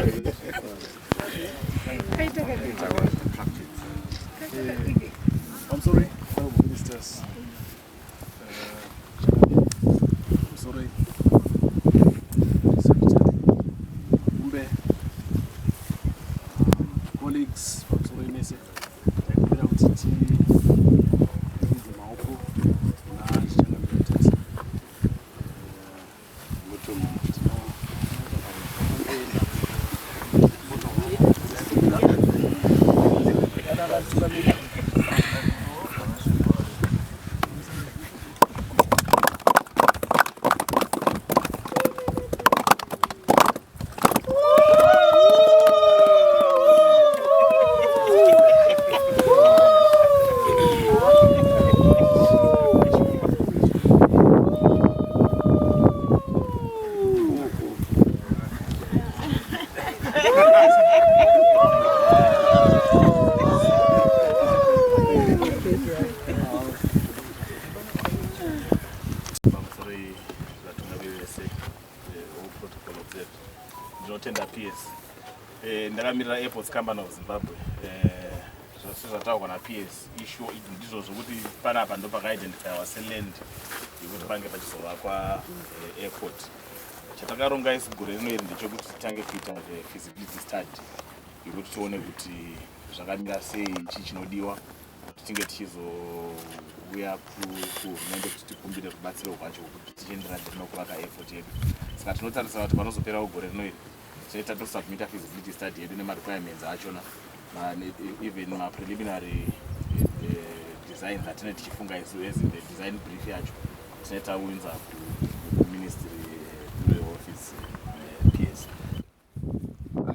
I'm sorry, honorable ministers. I'm sorry. Secretary Kumbe, colleagues, pamusoro mese. Taikumbira kuti tiidze maoko kuna chichangamire tete. Pamusoro vatungamiri vese, all protocol observed. Ndinotenda PS. Ndakamirira Airports Company of Zimbabwe. Zvose zvataurwa naPS isho ndizvo zvokuti panapa ndo pakaidentifyiwa seland yekuti pange pachizovakwa airport. Chatakaronga isu gore rino iri ndechekuti titange kuita the feasibility study yekuti tione kuti zvakamira sei, chii chinodiwa kuti tinge tichizouya kuhurumende kuti tikumbire rubatsiro rwacho kuti tichienderana mberi nokuvaka airport yedu. Saka tinotarisira kuti panozoperawo gore rino iri tinenge tatosubmita feasibility study yedu nemarequirements achona, even mapreliminary designs atinenge tichifunga isu as the design brief yacho tinenge taunza kuministry through the office, PS.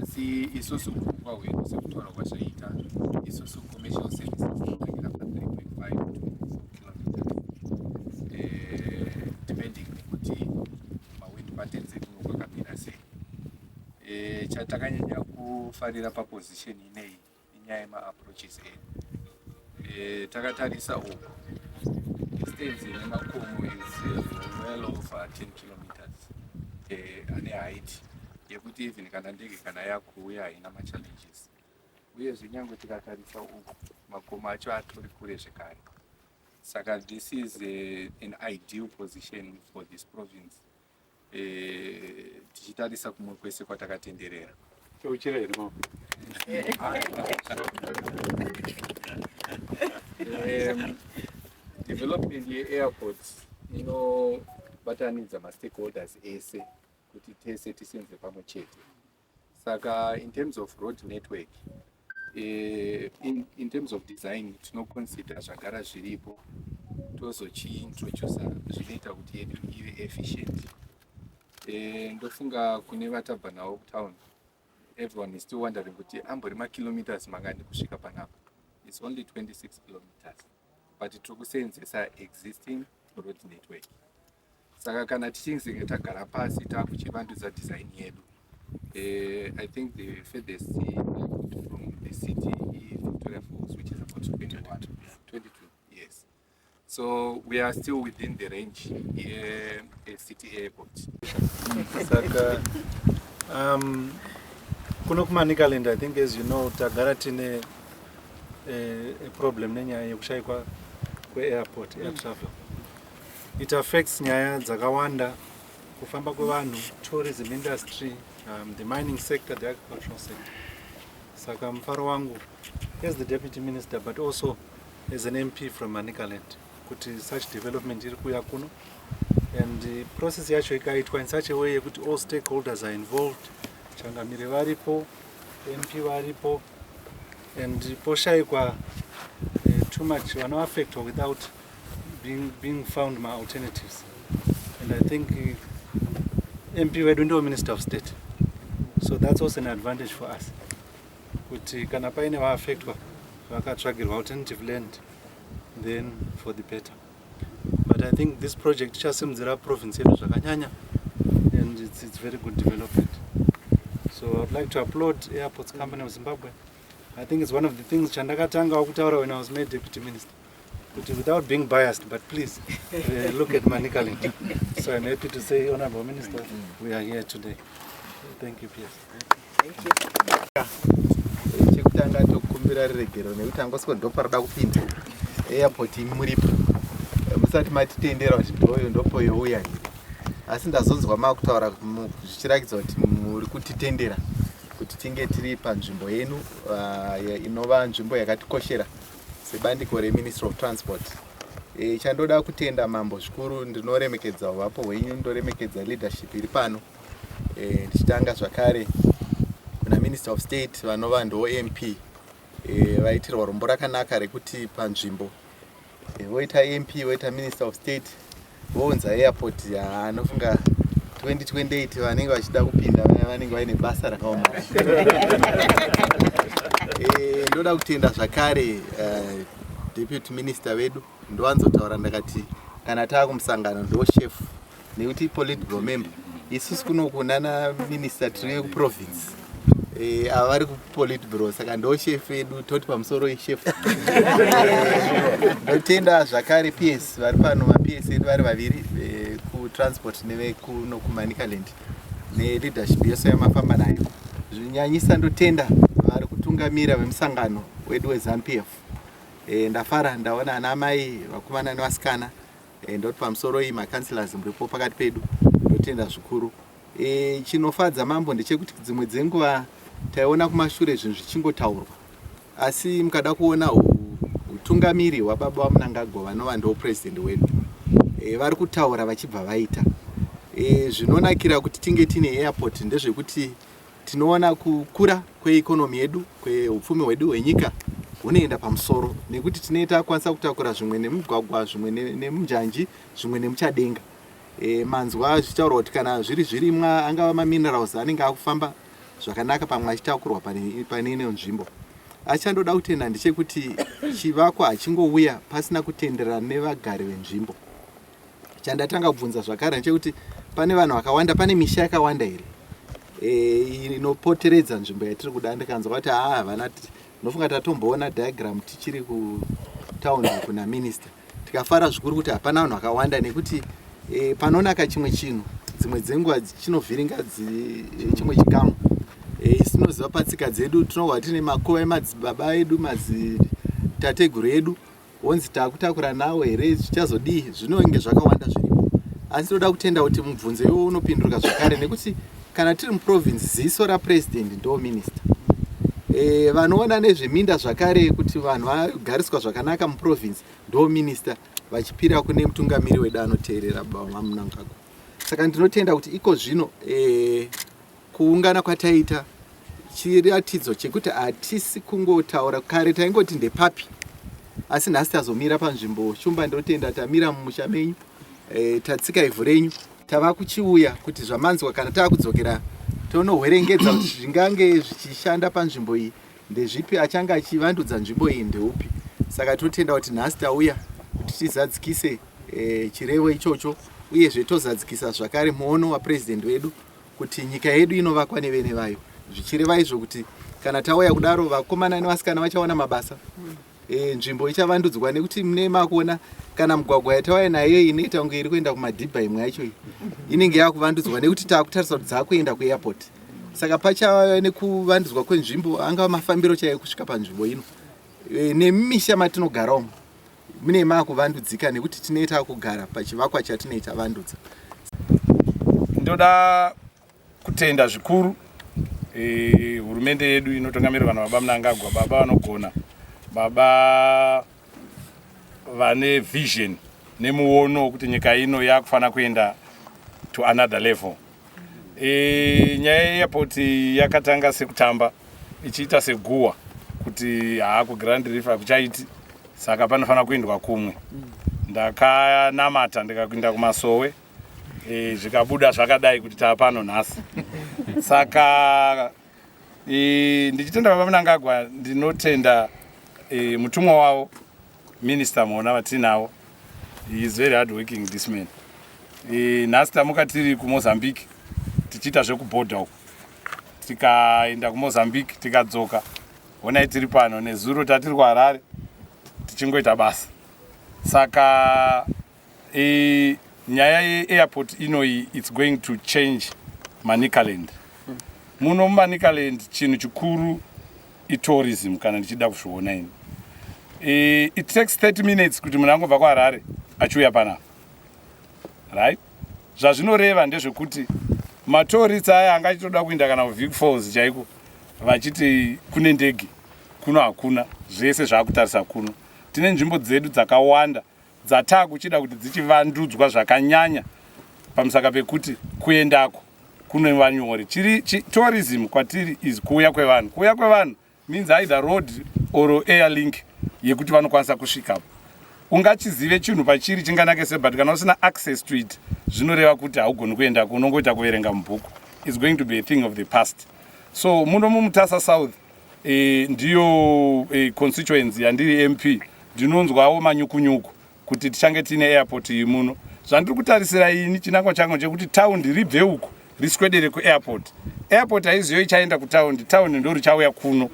Asi isusu urongwa hwedu, sekutaura kwazvaita, isusu commercial services tinotangira pa3.5 to 4 kilometers, depending nekuti mawind patterns ekuno kwakamira sei. Chatakanyanya kufarira paposition ineyi inyaya yemaapproaches edu. Takatarisa uku, distance ine makomo is well over 10 kilometers, ane height yekuti even kana ndege kana yakuuya haina machallenges. Uyezve nyange tikatarisa uku, makomo acho atori kure zvekare. Saka this is an ideal position for this province, tichitarisa kumwe kwese kwatakatenderera. Cheuchira here mama? Development yeairport inobatanidza mastakeholders ese kuti tese tisenze pamwe chete. Saka in terms of road network, in terms of design, tinoconsider zvagara zviripo, tozochiintroduca zvinoita kuti yedu ive efficient. Ndofunga kune vatabva navo kutown, everyone is still wondering kuti ambori makilometers mangani kusvika panapa. It's only 26 kilometers, but tiri kuseenzesa existing road network. Saka kana tichinge tagara pasi takuchivandudza design yedu, I think the furthest airport from the city is Victoria Falls, which is about 21, 22, yes. So we are still within the range a city airport. Saka kuno kuManicaland, I think as you know, tagara tine a problem nenyaya yekushayikwa kweairport, air travel. It affects nyaya dzakawanda, kufamba kwevanhu, tourism industry, the mining sector, the agricultural sector. Saka mufaro wangu as the deputy minister, but also as an MP from Manicaland, kuti such development iri kuuya kuno and process yacho ikaitwa in such a way yekuti all stakeholders are involved, changamire varipo, MP varipo, and poshayikwa too much vanoaffectwa without being found maalternatives. And I think MP wedu ndiwo minister of state, so that's also an advantage for us kuti kana paine vaaffectwa vakatsvagirwa alternative land, then for the better. But I think this project ichasimudzira province yedu zvakanyanya and it's very good development. So I would like to applaud Airports Company of Zimbabwe. I think it's one of the things chandakatangawo kutaura when I was made deputy minister, kuti without being biased, but please look at Manicaland. So I'm happy to say, honorable minister, we are here today. Thank you, PS. Chekutanga tokumbira ruregero nekuti angosiko ndoparoda kupinda airport imi muripo musati matitendera kuti ndoyo ndopoyouya here, asi ndazonzwa makutaura zvichirakidza kuti muri kutitendera kuti tinge tiri panzvimbo yenu inova nzvimbo yakatikoshera sebandiko reMinistry of Transport. Chandoda kutenda mambo zvikuru, ndinoremekedza uvapo hwenyu, ndoremekedza leadership iri pano, ndichitanga zvakare kuna Minister of State vanova ndo MP. Vaitirwa rombo rakanaka rekuti panzvimbo voita MP, voita Minister of State, vounza airport. Anofunga 2028 vanenge vachida kupinda vanenge vaine basa rakaoma. Ndoda kutenda zvakare deputy minister vedu. Ndowanzotaura ndakati kana taa kumusangano ndo chef nekuti politburo member. Isusu kunoku nana minister tiri kuprovince, ava vari kupolitburo, saka ndo chef edu, toti pamusoro ichef. Ndotenda zvakare PS vari pano, maPS edu vari vaviri kutransport nevekuno kuManicaland, neleadership yose yamafamba nayo. Zvinyanyisa ndotenda vari kutungamira vemusangano wedu weZANU PF. Ndafara ndaona ana mai, vakomana nevasikana. Ndoti pamusoro iyi macouncillors muripo pakati pedu, ndotenda zvikuru. Chinofadza mambo ndechekuti dzimwe dzenguva taiona kumashure zvinhu zvichingotaurwa, asi mukada kuona utungamiri hwababa vaMnangagwa vanova ndo president wedu, vari kutaura vachibva vaita. Zvinonakira kuti tinge tine airport ndezvekuti tinoona kukura kweeconomy yedu, kweupfumi hwedu hwenyika hunoenda pamusoro nekuti tinenge takwanisa kutakura zvimwe nemugwagwa, zvimwe nemunjanji, zvimwe nemuchadenga. Manzwa zvichitaurwa kuti kana zviri zvirimwa, angava maminerals, anenge akufamba zvakanaka pamwe achitakurwa pane ino nzvimbo. Asi chandoda kutenda ndechekuti chivakwa hachingouya pasina kutenderana nevagari venzvimbo. Chandatanga kubvunza zvakare ndechekuti pane vanhu vakawanda, pane misha yakawanda here inopoteredza nzvimbo yatiri kuda? Ndikanzwa kuti haa, havana. Ndofunga tatomboona diagram tichiri kutaundi kuna minister, tikafara zvikuru kuti hapana vanhu vakawanda nekuti panonaka chimwe chinhu dzimwe dzenguva chinovhiringa chimwe chikamu. Isu tinoziva patsika dzedu tinobva tine makuva emadzibaba edu, madzitateguru edu, wonzi taakutakura nawo here, zvichazodii? Zvinonge zvakawanda zviripo, asi toda kutenda kuti mubvunzo iwo unopindurika zvakare nekuti kana tiri muprovince, ziso rapresident ndo minister. Vanoona nezveminda zvakare kuti vanhu vagariswa zvakanaka muprovince ndo minister, vachipira kune mutungamiri wedu anoteerera, baba vaMnangagwa. Saka ndinotenda kuti iko zvino kuungana kwataita chiratidzo chekuti hatisi kungotaura. Kare taingoti ndepapi, asi nhasi tazomira panzvimbo. Shumba, ndotenda tamira mumusha menyu, tatsika ivhu renyu. Tava kuchiuya kuti zvamanzwa kana taakudzokera tonohwerengedza kuti zvingange zvichishanda panzvimbo iyi ndezvipi, achange achivandudza nzvimbo iyi ndeupi. Saka totenda kuti nhasi tauya kuti tizadzikise chirevo ichocho, uyezve tozadzikisa zvakare muono wapurezidendi wedu kuti nyika yedu inovakwa nevene vayo, zvichireva izvo kuti kana tauya kudaro vakomana nevasikana vachawana mabasa, nzvimbo ichavandudzwa nekuti mune makuona kana mugwagwa yatauya nayo inoita kunge iri kuenda kumadhibha, imwe yacho iyi inenge yakuvandudzwa nekuti taakutarisa kuti dzaakuenda kuairport. Saka pachava nekuvandudzwa kwenzvimbo, angava mafambiro chaiyo kusvika panzvimbo ino, nemisha matinogara umu mune maakuvandudzika nekuti tinee kugara pachivakwa chatinee tavandudza. Ndoda kutenda zvikuru hurumende yedu inotungamirirwa nababa Mnangagwa, baba vanogona, baba vane vision nemuono wekuti nyika ino yakufanira kuenda to another level. Nyaya yeairport yakatanga sekutamba, ichiita seguwa kuti haa, kuGrand River kuchaiti, saka panofanira kuendwa kumwe. Ndakanamata, ndikakuenda kumasowe, zvikabuda zvakadai kuti taa pano nhasi. Saka ndichitenda baba Mnangagwa, ndinotenda mutumwa wavo Minister Mhona vatinavo. He is very hard working, this man. Nhasi tamuka tiri kuMozambique tichiita zvekubhodha uku, tikaenda kuMozambique, tikadzoka, honai tiri pano. Nezuro tatiri kuHarare tichingoita basa. Saka nyaya yeairport inoi, it's going to change Manicaland. Muno muManicaland chinhu chikuru itourism kana ndichida kuzviona ini. It takes 30 minutes kuti munhu angobva kuHarare achiuya panapa. Right? Zvazvinoreva ndezvekuti matourists aya anga achitoda kuinda kana kuVic Falls chaiko vachiti kune ndege, kuno hakuna, zvese zvakutarisa kuno. Tine nzvimbo dzedu dzakawanda dzatakuchida kuti dzichivandudzwa zvakanyanya pamusaka pekuti kuendako kunova nyore. Tourism kwatiri is kuuya kwevanhu. Kuuya kwevanhu means either road or air link yekuti vanokwanisa kusvikapo. Ungachizive chinhu pachiri chinganake se, but kana usina access to it zvinoreva kuti haugoni kuendako, unongoita kuverenga mubhuku. It's going to be a thing of the past. So muno muMutasa South ndiyo constituency yandiri MP, ndinonzwawo manyukunyuku kuti tichange tiine airport iyi muno. Zvandiri kutarisira ini, chinangwa changu chekuti taundi ribve uku riswedere kuairport. Airport haiziyo ichaenda kutaundi, taundi ndo richauya kuno.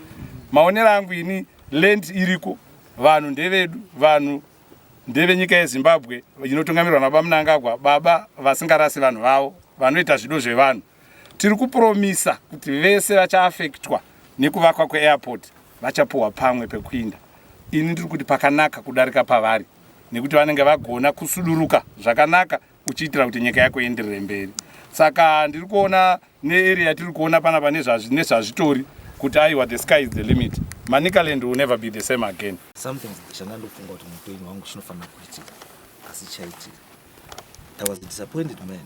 Maonero angu ini, land iriko, vanhu ndevedu, vanhu ndevenyika yeZimbabwe inotungamirwa nababa Mnangagwa, baba vasingarasi vanhu vavo, vanoita zvido zvevanhu. Tiri kupromisa kuti vese vachaafektwa nekuvakwa kweairport vachapuhwa pamwe pekuinda. Ini ndiri kuti pakanaka kudarika pavari nekuti vanenge vagona kusuduruka zvakanaka uchiitira kuti nyika yako ienderere mberi. Saka ndiri kuona nearea yatiri kuona panapa nezvazvitori kuti aiwa, the sky is the limit. Manicaland will never be the same again. Something chandandofunga kuti muupenyu hwangu chinofanira kuitika asi chaitika. I was a disappointed man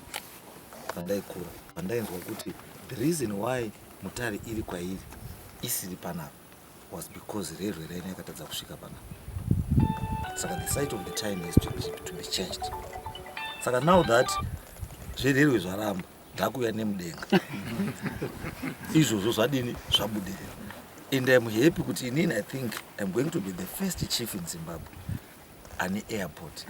pandaikura, pandainzwa kuti the reason why Mutare iri kwairi isiri panapa was because railway line yakatadza kusvika panapa. Saka the site of the time has to be changed. Saka now that zverailway zvaramba, ndakuuya nemudenga, izvozvo zvadini, zvabudirira. And I'm happy kuti inini, I think I'm going to be the first chief in Zimbabwe ane airport.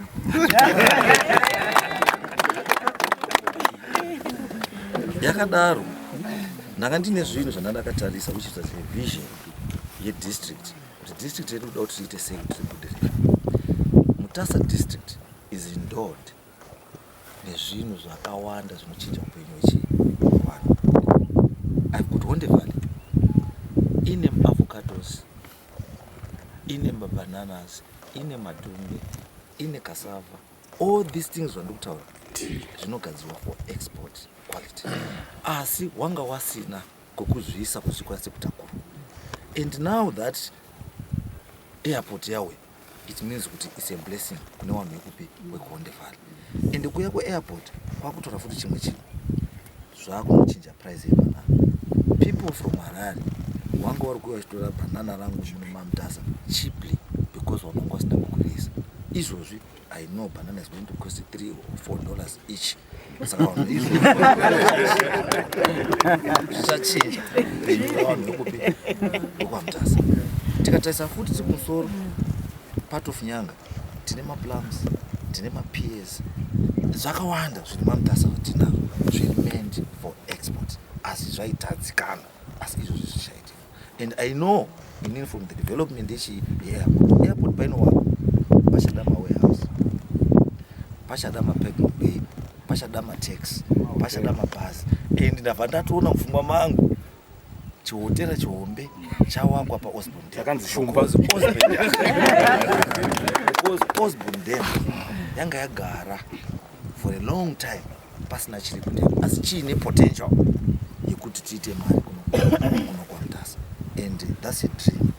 Yakadaro, ndanga ndine zvinhu zvandandakatarisa, which is a vision yedistrict, kuti district yedu kuda kuti tiite sei kuti ribudirire. Mutasa District is endowed nezvinhu zvakawanda zvinochinja upenyu hwechivanhu. I've got Honde Valley ine avocados, ine mabananas, ine madhumbe, ine cassava. All these things zvandiri kutaura zvinogadzirwa for export quality, asi wanga wasina kwekuzviisa kuti zvikwanise kutakurwa. And now that airport yauya, it means kuti it's a blessing kune vanhu vekupi, wekuHonde Valley. And kuya kuairport kwakutora futi chimwe chinhu, zvakunochinja price yebanana. People from Harare wanga vari kuuya vachitora banana rangu muno maMutasa cheaply because vanhu vanga vasina kukwirisa. Izvozvi I know banana is going to cost $3 or $4 each. Saka vanhu, izvozvo zvichachinja upenyu hwevanhu vekupi, vekwaMutasa. Tikatarisa futi tiri kumusoro, part of Nyanga, tine maplums, tine mapears, zvakawanda zviri maMutasa zvatinazvo zviri meant for export, asi zvaitadzikana. Asi izvozvi zvichaitika. And I know inini from the development yechi yeairport, airport painowakwa pachada mawarehouse, pachada mapacking bay, pachada mataxi, pachada mabhazi. And ndabva ndatoona mupfungwa mangu chihotera chihombe chawakwa paOsborne Dam. Chakanzi Shumba. Because Osborne Dam yanga yagara for a long time pasina chiri kutenga, asi chiine potential yekuti tiite mari kuno kwaMutasa. And that's a dream.